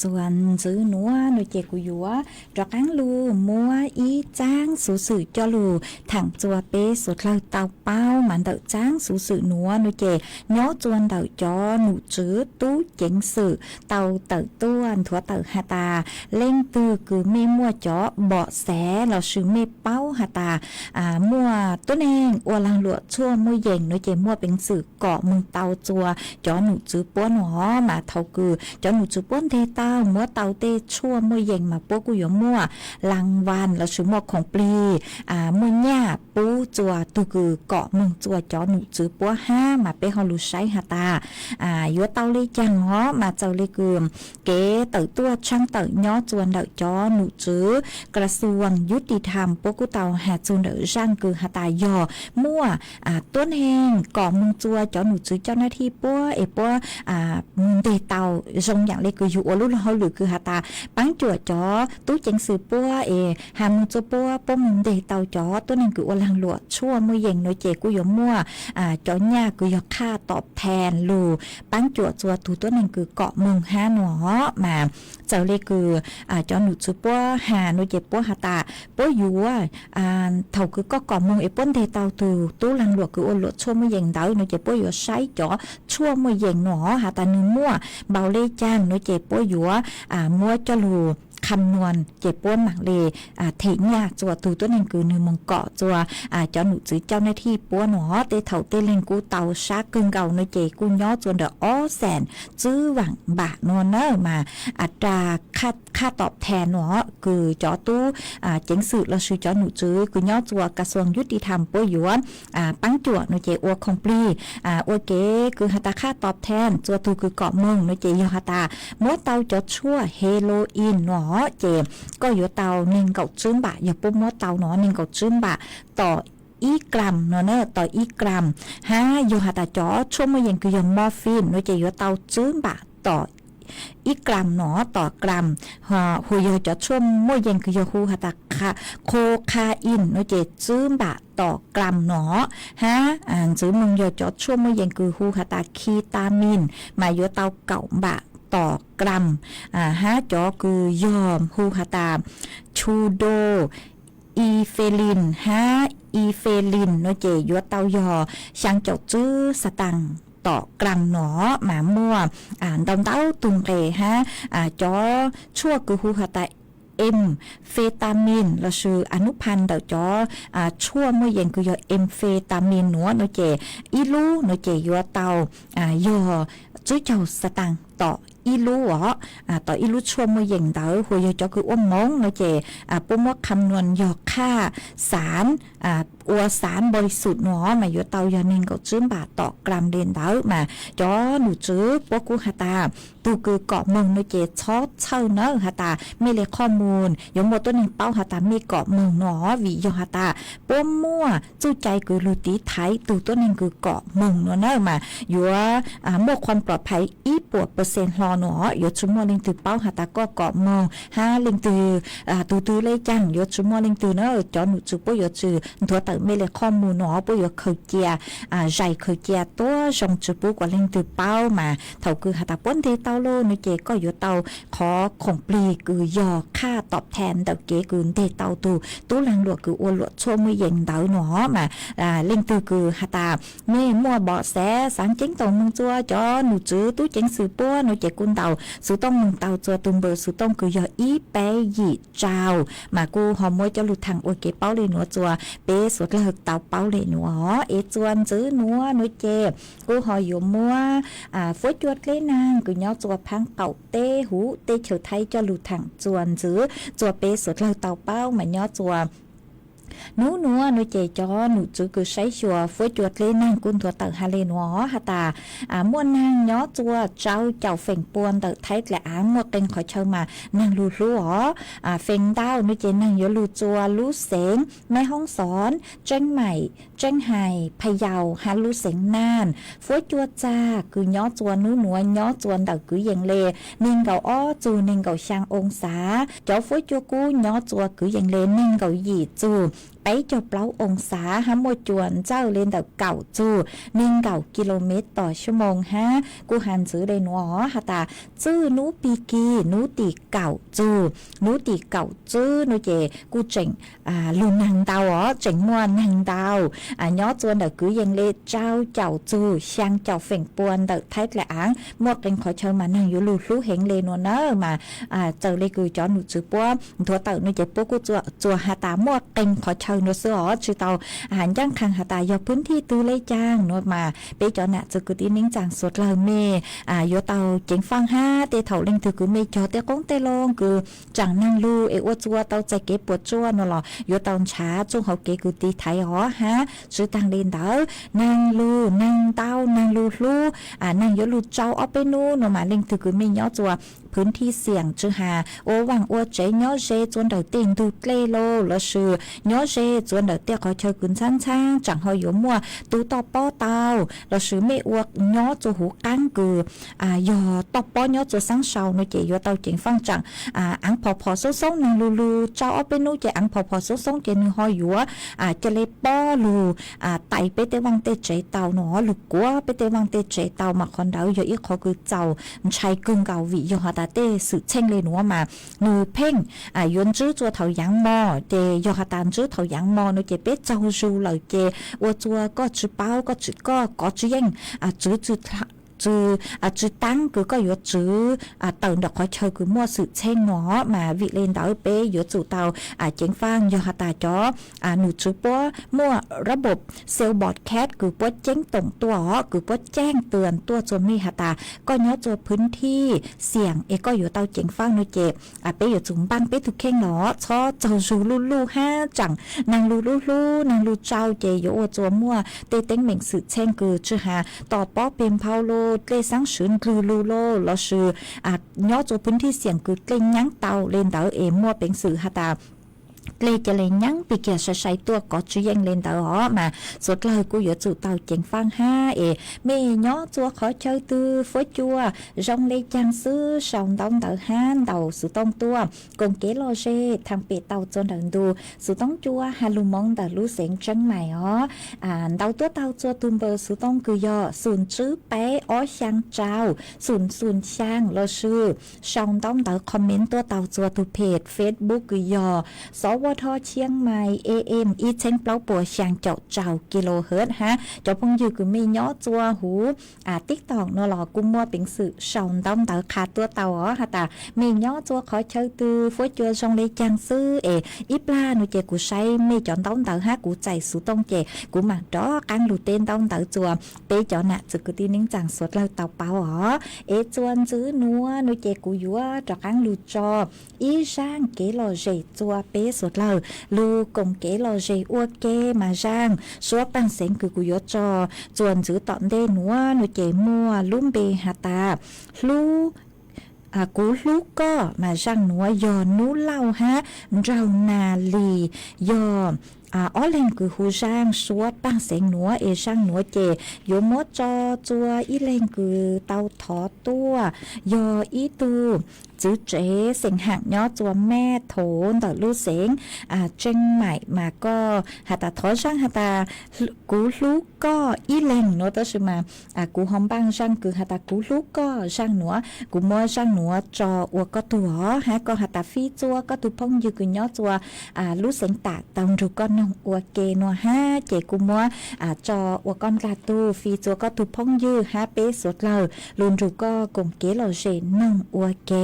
Txuas ntxiv nuav no ces kuv yuav rov qaab lug muab ib txaab xuv xwm coj lug thaam txuas peb suav dlawg tau paub. Mas ntawm txaab xuv xwm nuav no ces nyob txuas ntawm cov nom tswv tub ceev xwm tau tawm tuaj nthuav tawm has tas, leej twg kws mej muaj cov bom xav lossis mej paub has tas muaj tuab neeg ua laag luam tshuaj muaj yees no ces muaj peev xwm kom moog tau txuas cov nom tswv puab no. Mas thaus kws cov nom tswv puab nteg tau muab tau tej tshuaj muaj yees mas puab kuj yuav muaj laa vas lossis muaj khoom plig, muaj nyaj pub txuas tug kws kom moog txuas cov nom tswv puab hab. Mas peb ho lug saib has tas yuav tau le caag os. Mas txawm le kws kev tawm tuaj tshaaj tawm nyob txuas ntawm cov nom tswv kras xuas yuv tiv tham puab kuj tau has txug ntawm zaaj kws has tas yog muaj tuab neeg kom moog txuas cov nom tswv coj nab thij puab es puab moog nteg tau zoo yaam le kws yug ua lub luag hauj lwm kws has tas paab cuam cov tub ceev xwm puab es has moog txuas puab, puab moog nteg tau cov tuab neeg kws ua laag luam tshuaj muaj yees no ces kuj yuav muaj cov nyaj kws yog qhaj tom thee lug paab cuam txuas tug tuab neeg kws kom moog hab no. Mas txawm le kws cov nom tswv puab has no ces puab has tas puab yuav, thaus kws koj kom moog es puab nteg tau tug tub laag luam kws ua luam tshuaj muaj yees ntawd no ces puab yuav saib cov tshuaj muaj yees no has tas nwg muaj npaum le caag no ces puab yuav muab coj lug kham nuas ces puab maam le them nyaj txuas tug tuab neeg kws nwg moog kom txuas cov nom tswv coj nab thij puab no. Tej thaum tej leeg kuj tau sab kawg nkaus no ces kuj nyob txuas ntawm ob xees tswb vaam npam no na. Mas ras qhaj tom thee no kws cov tub ceev xwm lossis cov nom tswv kws nyob txuas kas xuas yuv tiv tham puab yuav paab cuam no ces ua khoom plig ua kev kws has tas qhaj tom thee txuas tug kws kom moog no ces yog has tas muab tau cov tshuaj heroin no ces koj yuav tau neeg nkaum tswb npam, yog puab muab tau no neeg nkaum tswb npam tom ib gram no na, tom ib gram. Hab yog has tas cov tshuaj muaj yees kws yog morphine no ces yuav tau tswb npam tom ib gram no, tom gram. Hu yog cov tshuaj muaj yees kws yog hu has tas cocaine no ces tswb npam tom gram no. Hab ntxiv moog yog cov tshuaj muaj yees kws hu has tas ketamine mas yuav tau kaum npam tom gram. Hab cov kws yog hu has tas pseudoephedrine hab ephedrine no ces yuav tau yog xyaa caum tswb xataas tom gram no. Mas muaj ntau ntau tug nqe hab cov tshuaj kws hu has tas amphetamine lossis anub pha ntawm cov tshuaj muaj yees kws yog amphetamine nuav no ces ib lub no ces yuav tau yog tswb caug xataas tom ib lub os, tom ib lub tshuaj muaj yees ntawd. Hu yog cov kws ua moov no ces puab muab kham nuas yog qhaj xaav, ua xaav npo li xum no mas yuav tau yog neeg nkaum tswb npam tom gram le ntawd. Mas cov nom tswv puab kuj has tas tug kws kom moog no ces txhob txhawj nawb has tas mej le qhoj mus yuav muaj tuab neeg paub has tas mej kom moog no, vim yog has tas puab muaj txuj cai kws lug tiv thaiv tug tuab neeg kws kom moog no na mas yuav muaj khuam plom phais ib puas pawg xees hlo no, yuav tsi muaj leej twg paub has tas koj kom moog hab leej twg, tug twg le caag, yuav tsi muaj leej twg na. Cov nom tswv puab yuav tsi nthuav tawm mej le qhoj mus no, puab yuav khaws cia, zais khaws cia tuab zoo tsi pub kuas leej twg paub. Mas thaum kws has tas puab nteg tau lawm no ces koj yuav tau qhov khoom plig kws yog qhaj tom thee ntawm kev kws nteg tau tug tub laag luam kws ua luam tshuaj muaj yees ntawd no. Mas leej twg kws has tas mej muaj npom xeev xaav ceeb toom moog txua cov nom tswv tub ceev xwm puab no ces kuj ntaus xuv tooj moog tau txua tug npawb xuv tooj kws yog ib peb yim rau. Mas kuj ho muab coj lug thaam ua kev paub le nuav txua peb suav dlawg tau paub le nuav. Es txua ntxiv nuav no ces kuj ho yuav muab fuab cua dleb naag kws nyob txua phaab qaum teb huv teb chaws Thaib coj lug thaam txua ntxiv txua peb suav dlawg tau paub. Mas nyob txua nub nuav no ces cov nom tswv kws saib xyuas fuab cua dleb naag kuj nthuav tawm has le nuav has tas muaj naag nyob txua rau caum feem pua ntawm Thaib dlaim aav muaj qee qhov chaw mas naag lug hlub os. Feem ntau no ces naag yuav lug txua lub xeev Meb Hoob Xoob, Tseeb Maim, Tseeb Hais, Pha Yaus hab lub xeev Naaj. Fuab cua txag kws nyob txua nub nuav nyob txua ntawm kwv yees le neeg nkaum ob txug neeg nkaum xyaa oo xav. Cov fuab cua kub nyob txua kwv yees le neeg nkaum yim txug peb caug plaub oo xav hab muaj cua ntxawj le ntawm kaum txug neeg nkaum kis lus mev tom xyoo moos hab kuj has ntxiv le nuav has tas txwj nub pig kis nub tim kaum txug, nub tim kaum txwb nuav ces kuj tseem lug naag ntau os, tseem muaj naag ntau nyob tsua ntawm kwv yees le rau caum txug xyaa caum feem pua ntawm Thaib dlaim aav muaj qee qhov chaw mas naag yuav lug hlub heev le nuav na mas txawm le kws cov num tswv puab nthuav tawm nuav ces puab kuj txuas has tas muaj qee qhov chaw nuav xwb os, tsi tau ncaaj qha has tas yog phwb thij twg le caag nuav mas peb cov nam txwv kwv tij neej tsaa suav dlawg mej yuav tau ceev faaj hab tej thaum leej twg kws mej cog tej qoob tej loo kws tsaam naag lug es ua tsua tau txais kev puam tsuaj nuav los yuav tau nrhav txuj hauv kev kws tiv thaiv os hab tsi taag le ntawd naag lug naag ntau naag lug hlub naag yuav lug tsau ob peb nub nuav mas leej twg kws mej nyob tsua phwb thij xiam tsi has ua vaaj ua tsev nyob ze tsua ntawm tej ntug dlej los lossis nyob ze tsua ntawm tej qhov chaw kws ntxhaab ntxhaab tsaam ho yuav muaj tug toj pob tau lossis mej ua nyob tsua huv qaab kws yog toj pob nyob tsua xaab sau nuav ces yuav tau ceev faaj tsaam aav phom phom xoob xoob naag lug lug tsau ob peb nub ces aav phom phom xoob xoob ces nwg ho yuav ca le pob lug tais peb tej vaaj tej tsev tau nuav, lug kuav peb tej vaaj tej tsev tau mas qhov ntawd yog ib qhov kws txaus ntshai kawg nkaus vim yog has tas tej xwm txheej le nuav mas nwg pheej yuav ntsib tsua thaum yaav mog ces yog has tas ntsib thaum yaav mog nuav ces peb tsaug zug lawm ces ua tsua koj tsi paub koj tsi koj kov tsi yeej tswv tsi taab kws koj yuav tswv tawm ntawm qhov chaw kws muaj xwm txheej nuav mas vim le ntawd peb yuav tsum tau ceev faaj yog has tas cov num tswv puab muaj rab npum cell broadcast kws puab ceeb toom tuaj kws puab caaj tws tuaj tsua mej has tas koj nyob tsua phwb thij xiam es koj yuav tau ceev faaj nuav ces peb yuav tsum npaaj peb tug kheej los txhob tsaug zug luj luj hab tsaam naag lug lub hlub naag lug tsau ces yuav ua tsua muaj tej teeb meem xwm txheej kws tsi has tom pob peg nphau los dlej xaab swv ndlwg lug los lossis nyob tsua phwb thij xiam kws dlej nyaab tau le ntawd es muaj peev xwm has tas dlej ca le nyaab pig kiag sai sai tuaj kov tsi yeej le ntawd os mas suav dlawg kuj yuav tsum tau ceev faaj hab es mej nyob tsua qhov chaw twg fuab cua zoo le caag xwb sau ntaub ntawv hab ntaus xuv tooj tuaj koom kev lom zem thaam pem tau tsua ntawm ntu xuv tooj cua has lug moov ntawm lub xeev Tseeb Maim os. Ntaus tuaj tau tsua tug npawb xuv tooj kws yog xum tswb peb ob xyaa rau xum xum xyaa lossis sau ntaub ntawv comment tuaj tau tsua tug peg Facebook kws yog Xov Vaj Thoj Tshiab Mais A M ib txheeb plaub puas xyaa caum rau kilohertz hab cov phooj ywg kws mej nyob tsua huv TikTok nuav los kuj muaj peev xwm sau ntaub ntawv qha tuaj tau os has tas mej nyob tsua qhov chaw twg fuab cua zoo le caag xwb es ib plag nuav ces kuv saib mej cov ntaub ntawv hab kuv txais xuv tooj ces kuv maam rov qaab lug teb ntaub ntawv tsua peb cov nam txwv kwv tij neej tsaa suav dlawg tau paub os. Es tsua ntxiv nuav nuav ces kuv yuav rov qaab lug tso ib zaaj kev lom zem tsua peb suav dlawg lug koom kev lom zem ua ke mas zaaj suab paaj xeev kws kuv yuav tso tsua ntxiv tom ntej nuav nuav ces muaj lub npe has tas hlub kuv hlub koj mas zaaj nuav yog Nub Lauj hab Nraug Nas Lis yog ob leeg kws hu zaaj suab paaj xeev nuav es zaaj nuav ces yuav muab tso tsua ib leeg kws tau thov tuaj yog ib tug txwv tsev xeem Haam nyob tsua Mej Thov ntawm lub xeev Tseeb Maim mas koj has tas thov zaaj has tas kuv hlub koj ib leeg nuav tab sis mas kuv ho npaaj zaaj kws has tas kuv hlub koj zaaj nuav kuv muab zaaj nuav tso ua koj tug os hab koj has tas fij tsua koj tug phooj ywg kws nyob tsua lub xeev tam tau nrug koj noog ua ke nuav hab ces kuv muab tso ua koj nplag tug fij tsua koj tug phooj ywg hab peb suav dlawg lug nrug koj koom kev lom zem noog ua ke.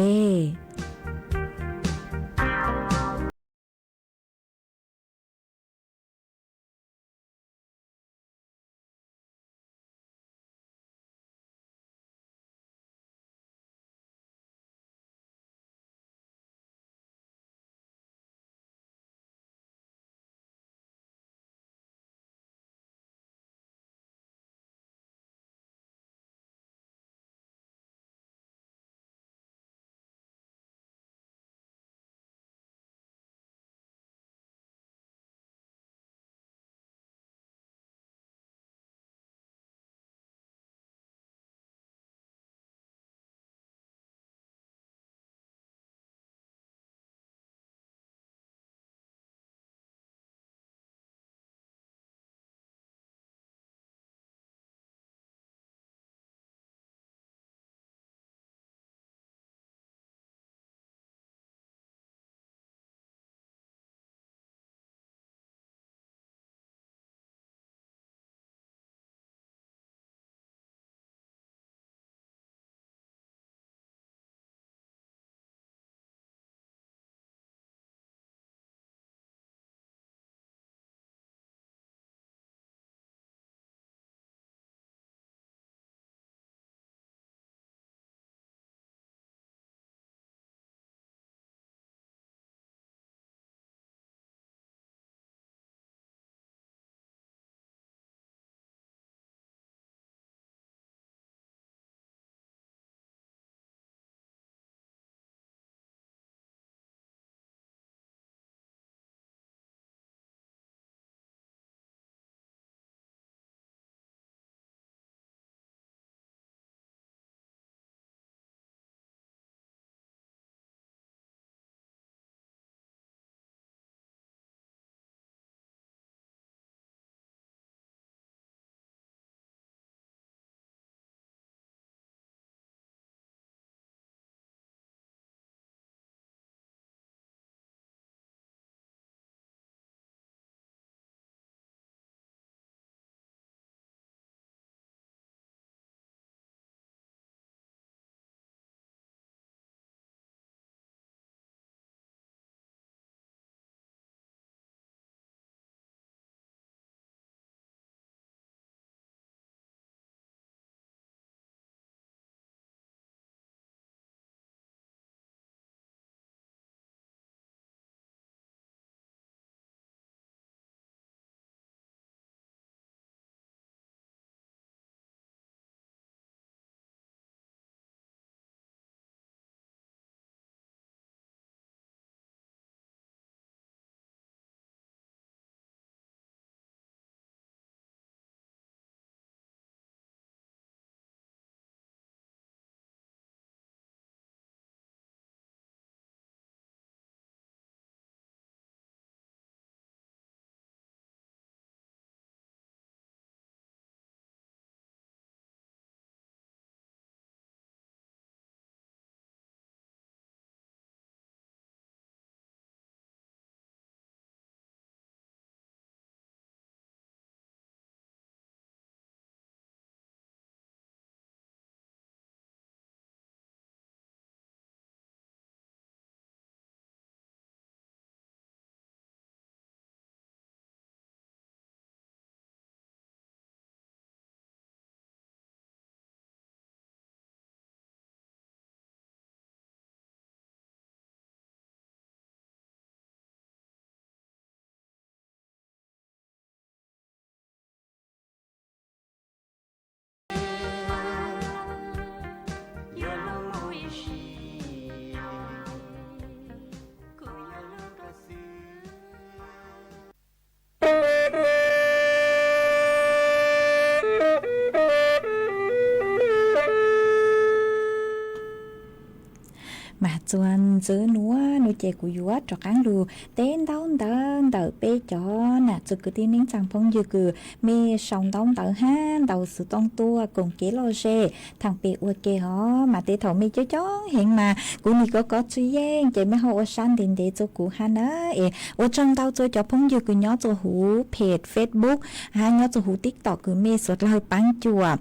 Ntxwv nuav no ces kuv yuav rov qaab lug teb ntaub ntawv ntawm peb cov nam txwv kwv tij neej tsaa phooj ywg kws mej sau ntaub ntawv hab ntaus xov tooj tuaj koom kev lom zem thaam pem ua ke os. Mas tej thaum mej coob coob heev mas kuv nim kov kov tsis yeej ces mej ho ua sab ntev ntev rua kuv hab na. Es ua tsaug ntau rua cov phooj ywg kws nyob rua huv page Facebook hab nyob rua huv TikTok kws mej suav dlawg paab cuam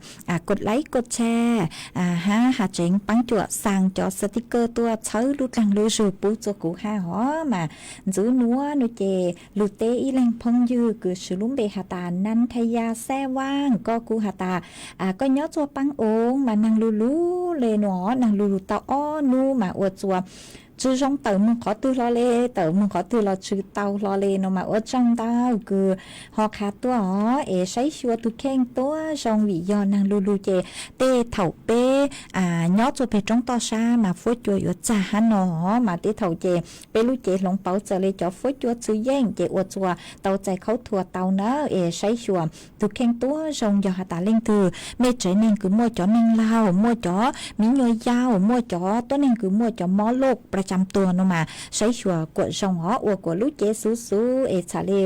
kov like kov share hab has tseev paab cuam xaa cov sticker tuaj txhawb lub dlaag lub zug pub rua kuv hab os. Mas ntxwv nuav no ces lug teb ib leeg phooj ywg kws swv lub npe has tas Nantaya Xeeb Vaaj, koj kuj has tas koj nyob rua paab oov mas naag lug lug le no, naag lug lug tau ob nub mas ua rua tsi zoo tawm moog qhov twg hlo le, tawm moog qhov twg los tsi tau hlo le no mas ua tsaug ntau kws ho qha tuaj os. Es saib xyuas tug kheej tuab zoo vim yog naag lug lug ces tej thaum peb nyob rua peg roob toj sab mas fuab cua yuav txag hab no os. Mas tej thaum ces peb lub cev hloov pauv txawm le cov fuab cua txwv yeej ces ua rua tau txais khaub thuas tau na. Es saib xyuas tug kheej tuab zoo, yog has tas leej twg mej tsev neeg kws muaj cov neeg laug, muaj cov miv nyuas yau, muaj cov tuab neeg kws muaj cov mob loj pra cam tuag no mas saib xyuas kuam zoo os, ua kuam lub cev xuv xuv es txham le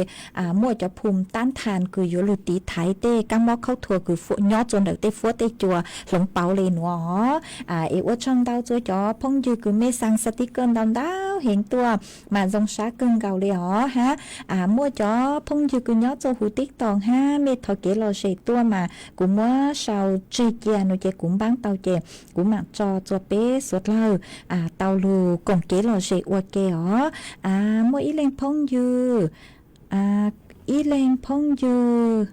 muaj cov phum tab thas kws yuav lug tiv thaiv tej kaab mob khaub thuas kws nyob rua ntawm tej fuab tej cua hloov pauv le nuav os. Es ua tsaug ntau rua cov phooj ywg kws mej xaa sticker ntau ntau heev tuaj mas zoo sab kawg nkaus le os hab. Muaj cov phooj ywg kws nyob rua huv TikTok hab mej thov kev lom zem tuaj mas kuv muab sau tseg cia no ces kuv npaab tau ces kuv maam tso rua peb suav dlawg tau lug koom kev lom zem ua ke os. Muaj ib leeg phooj ywg, ib leeg phooj ywg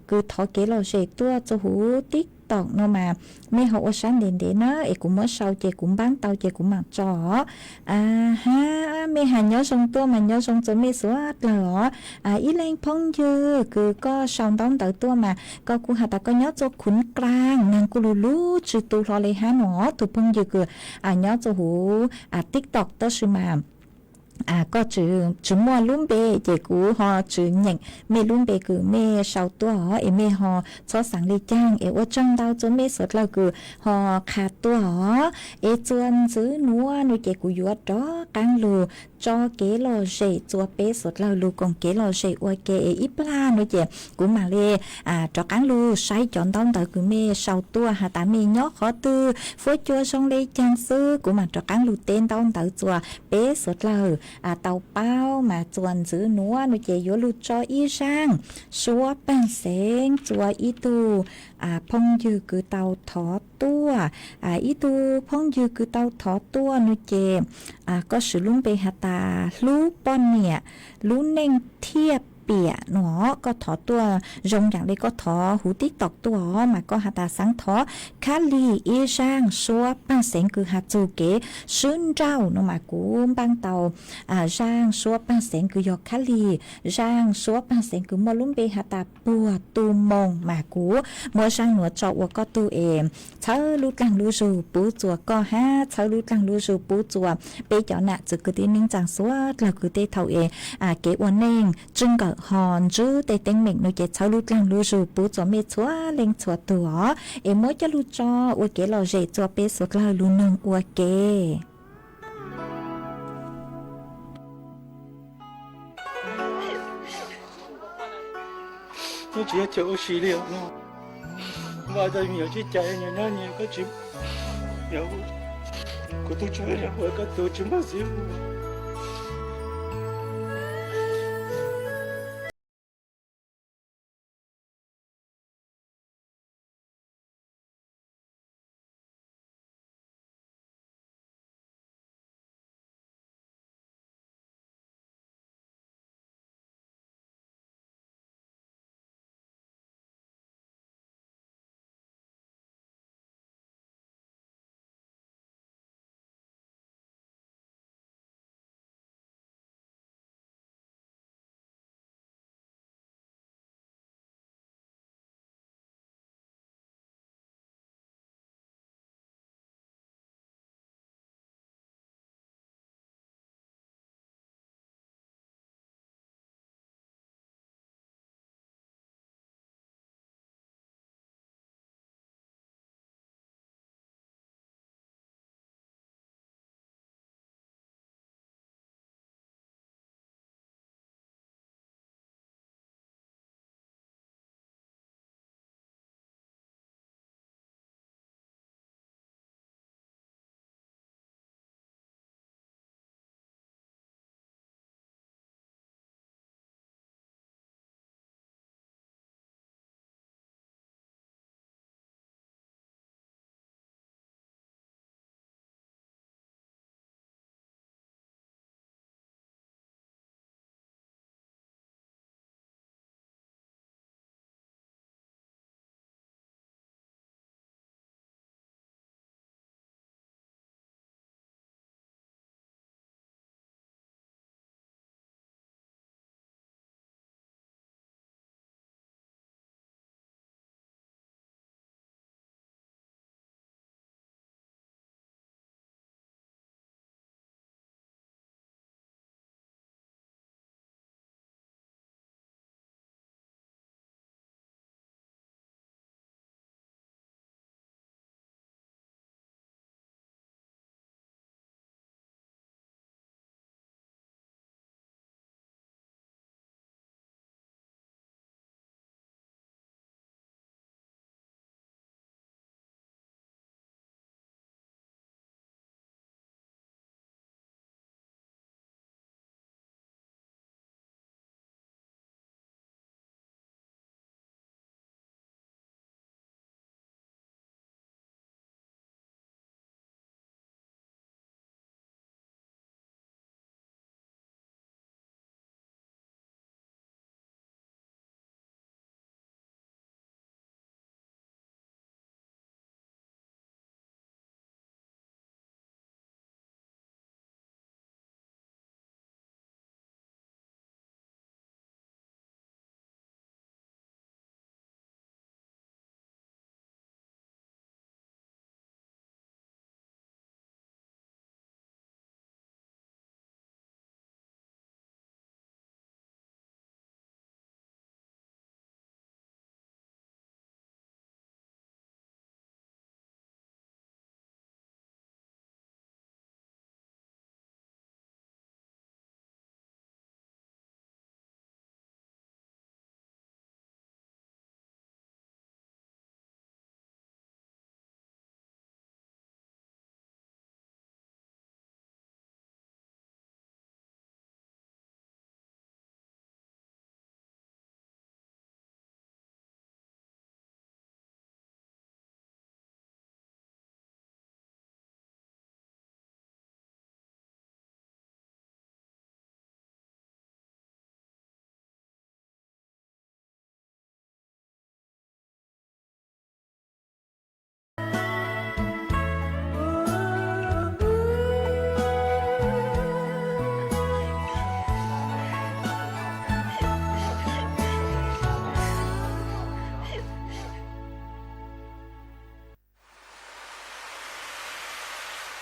kws thov kev lom zem tuaj rua huv TikTok no mas mej ho ua sab ntev ntev na es kuv muab sau ces kuv npaab tau ces kuv maam tso os. Hab mej has nyob zoo tuaj mas nyob zoo rua mej suav dlawg os. Ib leeg phooj ywg kws koj sau ntaub ntawv tuaj mas koj kuj has tas koj nyob rua Khuv Klaaj, naag kuj lug lug tsi tu hlo le hab no. Tug phooj ywg kws nyob rua huv TikTok tab sis mas koj tsi muaj lub npe ces kuv ho tsi nyeem mej lub npe kws mej sau tuaj os. Es mej ho txhob xaav le caag es ua tsaug ntau rua mej suav dlawg kws ho qha tuaj os. Es rua ntxwv nuav no ces kuv yuav rov qaab lug tso kev lom zem rua peb suav dlawg lug koom kev lom zem ua ke es ib plag no ces kuv maam le rov qaab lug saib cov ntaub ntawv kws mej sau tuaj has tas mej nyob qhov twg, fuab cua zoo le caag xwb, kuv maam rov qaab lug teb ntaub ntawv rua peb suav dlawg tau paub. Mas rua ntxwv nuav no ces yuav lug tso ib zaaj suab paag xeev rua ib tug phooj ywg kws tau thov tuaj. Ib tug phooj ywg kws tau thov tuaj no ces koj swv lub npe has tas Hlub Poj Niam Lub Neej Thiaj Piam no, koj thov tuaj zoo yaam le koj thov huv TikTok tuaj os, mas koj has tas xaav thov khab lig ib zaaj suab paag xeev kws has txug kev swb nrauj no mas kuv npaaj tau zaaj suab paag xeev kws yog khab lig, zaaj suab paag xeev kws muaj lub npe has tas Puag Tu Moos mas kuv muab zaaj nuav tso ua koj tug es txhawb lub dlaag lub zug pub rua koj hab txhawb lub dlaag lub zug pub rua peb cov nam txwv kwv tij neej tsaa suav dlawg kws tej thaum es kev ua neej tswj nkawm ho ntswb tej teeb meem no ces txhawb lub dlaag lub zug pub rua mej txhua leej txhua tug os. Es muab coj lug tso ua kev lom zem rua peb suav dlawg lug noog ua ke. Koj tsis yog chaw ua si li no. Vaj tau me nyuam tsis cai, me nyuam nyob nyias koj tsis, kuv tub tsuas ua koj tus tsis muaj txiv.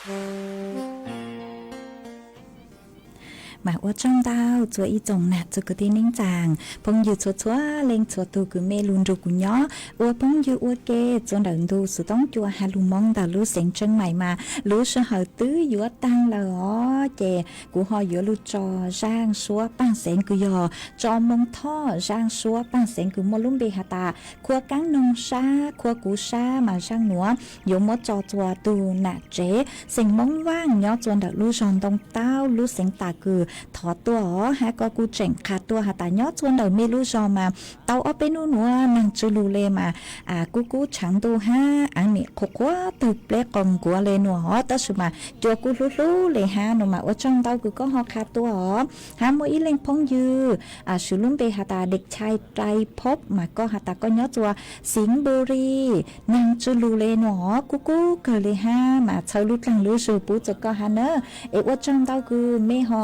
Mas ua tsaug ntau txhua ib tsoom nam txiv kwv tij neej tsa, phooj ywg txhua txhua leej txhua tus kws mej lug nrug kuv nyob ua phooj ywg ua ke txhua ntawm ntu xov tooj cua ha lug Moob ntawm lub xeev Tsheej Maim mas lub sij hawm twb yuav taag lawm os. Ces kuv ho yuav lug tso zaaj suab paaj xeev kws yog tso moo thoj zaaj suab paaj xeev kws muaj lub npe has tas Khua Kaab Noog sab, Khua Kuv sab mas zaaj nuav yuav muab tso txhua tug nam tsev xeem Moob Vaaj nyob txhua ntawm lub zog Ntoo Taub lub xeev tas kws thov tuaj os. Has kuv tseem qha tuaj has tas nyob txhua ntawm mej lub zog mas tau ob peb nub nuav neeg tsw lug le mas kub kub tshaav ntuj hab aav nim qhuav qhuav tawg pleb qos nkuav le nuav os, tab sis mas cua kuj hlub hlub le hab nuav mas ua tsaug ntau kws koj ho qha tuaj os. Hab muaj ib leeg phooj ywg swv lub npe has tas Dej Chai Dai Phob mas koj has tas koj nyob txhua Xeev Npu Ri, neeg tsw lug le nuav os, kub kub kawg le hab mas txhawb lub dlaag lub zug pub txug koj hab nawb. Es ua tsaug ntau kws mej ho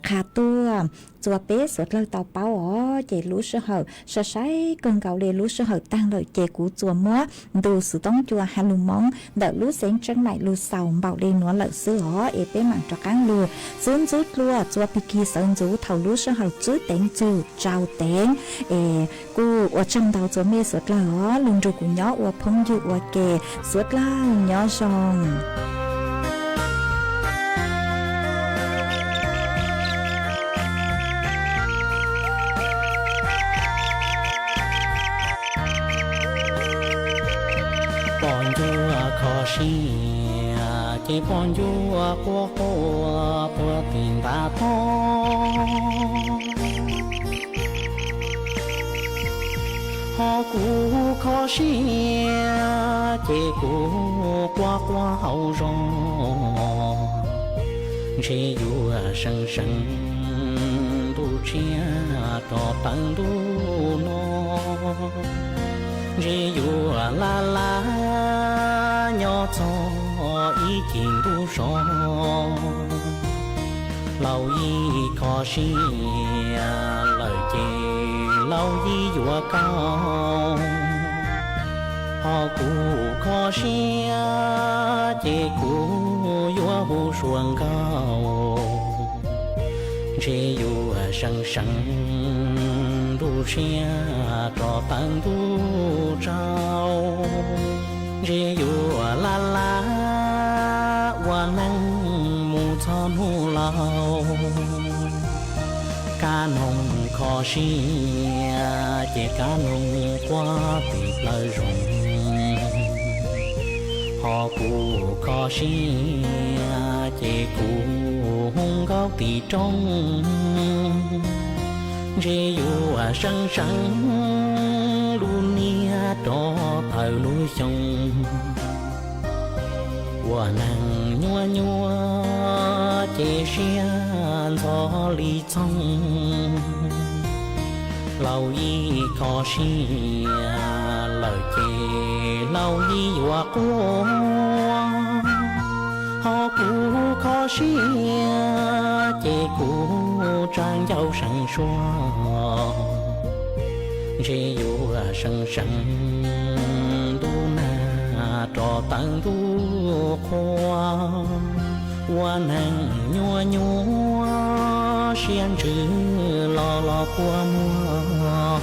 qha tuaj txhua peb suav dlawg tau paub os. Ces lub sij hawm sai sai kawg nkaus le lub sij hawm taag lawm ces kuv tsuas muab ntu xov tooj cua ha lug Moob ntawm lub xeev Tsheej Maim lug xaus npaum le nuav lawm xwb os. Es peb maam rov qaab lug xub ntxub dlua txhua pig kig sawv ntxuv thaum lub sij hawm tswb teev txug tsau teev. Es kuj ua tsaug ntau txhua mej suav dlawg os lug nrug kuv nyob ua phooj ywg ua ke, suav dlawg nyob zoo. Poj ncua kho siab ces poj ncua quaj quaj puag tim ntav tog. Ho kuv kho siab ces kuv quaj quaj hauv zog. Ntshe yuav seev seev ntuj tshiab rov tawm ntuj no, ntshe yuav laj laj nyob txog ib cim ntuj so. Laus yij kho siab lawm ces laus yij yuav kaum. Ho kuv kho siab ces kuv yuav hu suav nkaus. Ntshe yuav seev seev ntuj tshiab rov tawm ntuj tsau. Ntshe yuav laj laj ua neej mus txog hnub laus. Kab noog kho siab ces kab noog quaj tim plawv zoov. Ho kuv kho siab ces kuv hu nkaus tim roob. Ntshe yuav seev seev lub niag rov tawm lub xyoo. Ua neeg nyuaj nyuaj ces siab ntxhov li txhooj. Laus yij kho siab lawm ces laus yij yuav quaj. Ho kuv kho siab ces kuv tsa ncauj seev suab. Ntshe yuav seev seev ntuj nag rov tawm ntuj qhua. Ua neeg nyuaj nyuaj siab ntsws los los kua muag.